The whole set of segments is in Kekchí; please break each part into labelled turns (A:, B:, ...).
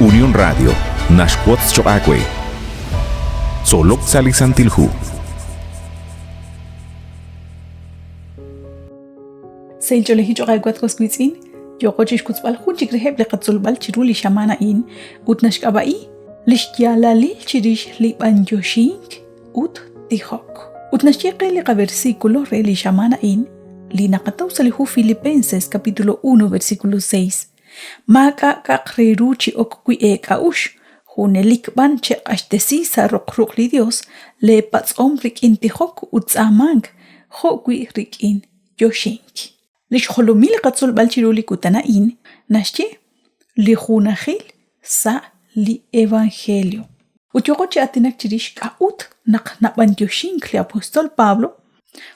A: Unión Radio naxwotz choq' aawe. Tzolok sa' li Santil Hu.
B: Sahil ch'oolejil choq' aawe at was wiitz'in, yooqo chixwotzb'al jun chik reheb' li qatzolb'al chiru li xamaan a'in ut naxk'ab'a'i lix yaalalil chirix li b'anyoxink ut tijok. Ut naxye qe li qaversículo re li xamaan a'in li naqataw sa' li hu Filipenses capítulo 1 versículo 6. Maak'a' k'a'aq re ru chi ok wi' eek'a'uxl, junelik b'an cheq'axtesi sa' roq ruq' li Yos leepatz'om rik'in tijok ut tz'aamank, jo'wi' rik'in yoxink. Li xjolomil li qatzolb'al chiru li kutan a'in naxye li junajil sa' li evangelio. Ut yooqo chi aatinak chirix k'a'ut naq nab'anyoxink li apóstol Pablo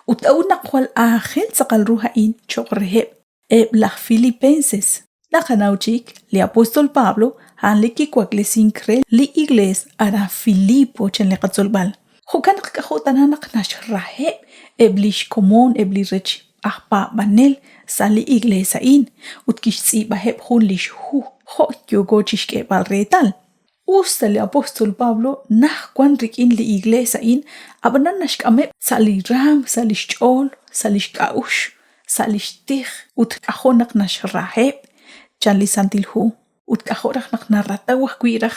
B: ut k'a'ut naq jwal aajel tz'aqal ru a'in cho'q reheb' Eb' laj Filipenses. Naqanaw chik, li apóstol Pablo a'an li kiwaklesink re li Iglees aran Filipo chan li qatzolb'al. Jo'kan naq k'ajo' tana naq naxraheb' eb' li xkomon eb' li rech aj paab'anel sa' li Iglees a'in ut kixtz'iib'aheb' jun li xhu jo' yooko chi xk'eeb'al reetal. Us ta li apóstol Pablo naj wank rik'in li Iglees a'in, ab'anan naxk'ameb' sa' li raanm, sa' li xch'ool, sa' li xk'a'uxl, sa' li xtij ut k'ajo' naq naxraheb', chan li Santil Hu. Ut k'ajo' raj naq narataw ajwi' raj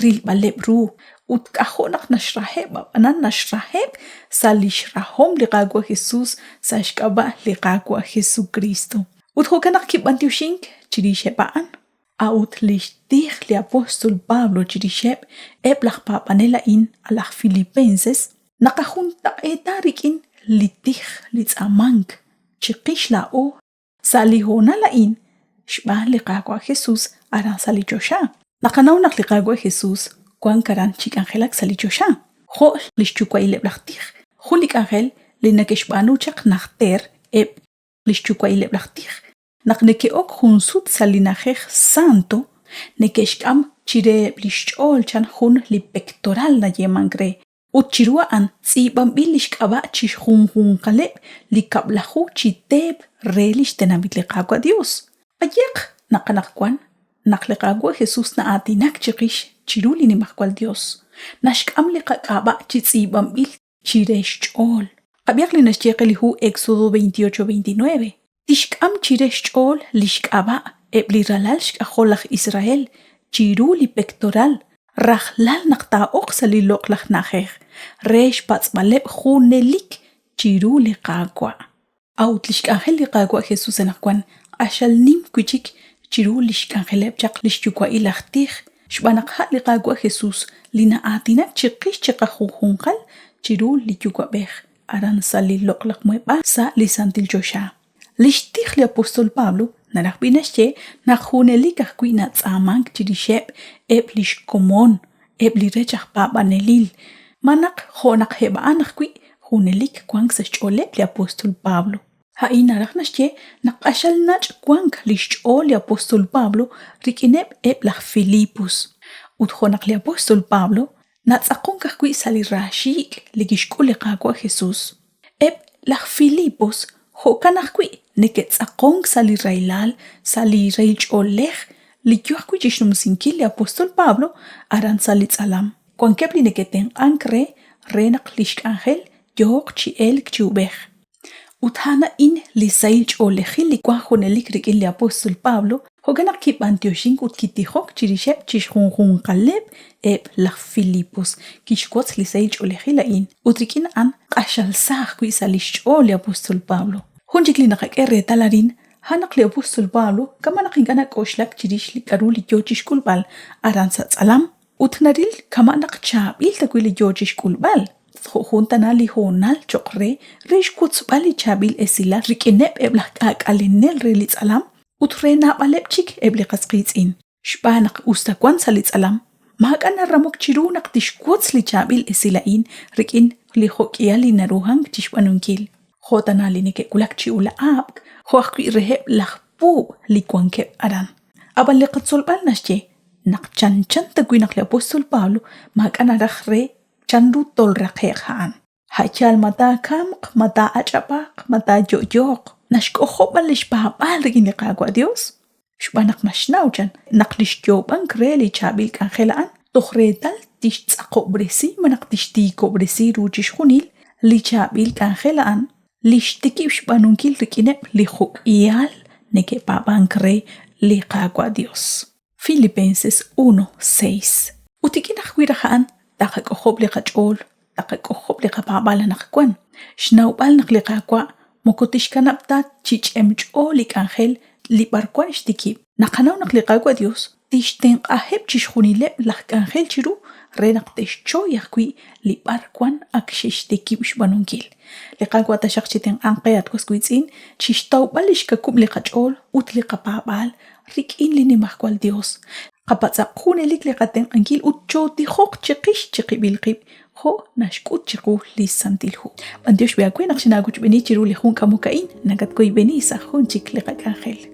B: rilb'aleb' ru. Ut k'ajo' naq naxraheb', ab'anan naxraheb' sa' li xrahom li Qaawa' Jesús sa' xk'ab'a' li Qaawa' Jesukriist. Ut jo'kan naq kib'anyoxink chirixeb' a'an. A'ut li xtij li apóstol Pablo chirixeb' eb' laj paab'anel a'in laj Filipenses naqajuntaq'eeta rik'in li tij li tz'aamank chiqix laa'o sa' li hoonal a'in xb'aan li Qaawa' Jesús aran sa' li choxa. Naqanaw naq li Qaawa' Jesús wank aran chi k'anjelak sa' li choxa, jo' li xyuwa'ileb' laj tij, jun li k'anjel li neke'xb'aanu chaq najter eb' li xyuwa'ileb' laj tij Naq neke'ok jun sut sa' li na'ajej santo, neke'xk'am chireheb' li xch'ool chan jun li pectoral nayeemank re, ut chiru a'an tz'iib'anb'il li xk'ab'a' chixjunjunqaleb' li kab'laju chi teep re li xtenamit li Qaawa' Yos. Qayehaq naq anaqwan, naq li Qaawa' Jesús na'aatinak chiqix chiru li Nimajwal Yos, naxk'am li qak'ab'a' chi tz'iib'anb'il chire xch'ool. Qab'ihaq li naxye qe li hu Éxodo 28, 29. Tixk'am chire xch'ool li xk'ab'a' eb' li ralal xk'ajol laj Israel chiru li pectoral rajlal naq taa'oq sa' li loq'laj na'ajej re xpatz'b'aleb' junelik chiru li Qaawa'. A'ut li xk'anjel li Qaawa' Jesús anaqwan q'axal nim wi' chik chiru li xk'anjeleb' chaq li xyuwa'il aj tij, xb'aan naq a' li Qaawa' Jesús li na'aatinak chiqix chiqajunjunqal chiru li Yuwa'b'ej aran sa' li loq'laj muheb'aal sa' li santil choxa. Li xtij li apóstol Pablo naraj b'i' naxye naq junelik ajwi' natz'aamank chirixeb' eb' li xkomon, eb' li rech aj paab'anelil, malaj jo' naq eb' a'an ajwi' junelik wank sa' xch'ooleb' li apóstol Pablo. A'in naraj naxye naq q'axal nach' wank li xch'ool li apóstol Pablo rik'ineb' eb' laj Filipos. Ut jo' naq li apóstol Pablo natz'aqonk ajwi' sa' li raaxiik' li kixk'ul li Qaawa' Jesús, eb' laj Filipos jo'kan ajwi' neke'tz'aqonk sa' li rahilal, sa' li rahil ch'oolej li yo ajwi' chi xnumsinkil li apóstol Pablo aran sa' li tz'alam. Wankeb' li neke'tenq'ank re, re naq li xk'anjel yooq chi elk chi ub'ej. Ut a'an a'in li sahil ch'oolejil li wank junelik rik'in li apóstol Pablo, jo'kan naq kib'anyoxink ut kitijok chirixeb' chi xjunjunqaleb' eb' laj Filipos, kixwotz li sahil ch'oolejil a'in, ut rik'in a'an q'axal sa ajwi' sa' li xch'ool li apóstol Pablo. Jun chik li naqak'e reetal arin, a'an naq li apóstol Pablo kama' naq ink'a' nak'oxlak chirix li k'aru li yo chi xk'ulb'al aran sa' tz'alam, Ut naril kama' naq chaab'il ta wi' li yoo chixk'ulb'al, jo' jun tana li hoonal choq' re, re xwotzb'al li chaab'il esilal rik'ineb' eb' laj k'aak'alenel re li tz'alam ut re naab'aleb' chik eb' li qas qiitz'in. Xb'aan naq us ta wan sa' li tz'alam, maak'a' naramok chiru naq tixwotz li chaab'il esil a'in rik'in li jo'k'ihal li naruhank chixb'aanunkil, jo' tana li neke'wulak chi ula'ab'k, jo' ajwi' reheb' laj puub' li wankeb' aran. Ab'an li qatzolb'al naxye naq chanchan tawi' naq li apóstol Pablo maak'a' naraj re chanru tolraqe'q a'an. A' yaal ma taakamq, ma taa'ach'ab'aaq, ma taayo'yooq, naxk'ojob' b'an li xpaab'aal rik'in li Qaawa' Yos. Xb'aan naq naxnaw, chan, naq li xyoob'ank re li chaab'il k'anjel a'an toj reetal tixtz'aqob'resi malaj tixtiikob'resi ru chixjunil li chaab'il k'anjel a'an li xtikib' xb'aanunkil rik'ineb' li jo'k'ihal neke'paab'ank re li Qaawa' Dios. Filipenses 1, 6. Ut rik'in ajwi' raj a'an taqak'ojob' li qach'ool, taqak'ojob' li qapaab'aal anaqwan, xnawb'al naq li Qaawa' moko tixkanab' ta chi ch'emch'o li k'anjel li b'arwan xtikib'. Naqanaw naq li Qaawa' Dios tixtenq'aheb' chixjunileb' laj k'anjel chiru re naq te'xchoy ajwi' li b'arwan ak xe'xtikib' xb'aanunkil. Li Qaawa' taxaq chitenq'anq qe, at was wiitz'in, chixtawb'al lix kawub' li qach'ool ut li qapaab'aal rik'in li Nimajwal Dios. Qapatz'aq junelik li qatenq'ankil ut chootijoq chiqix chiqib'il qib' jo' naxk'ut chiqu li Santil Hu. B'antiox b'i aawe naq xinaawochb'eeni chiru li jun k'amok a'in, nakatwoyb'eni sa' jun chik li qak'anjel.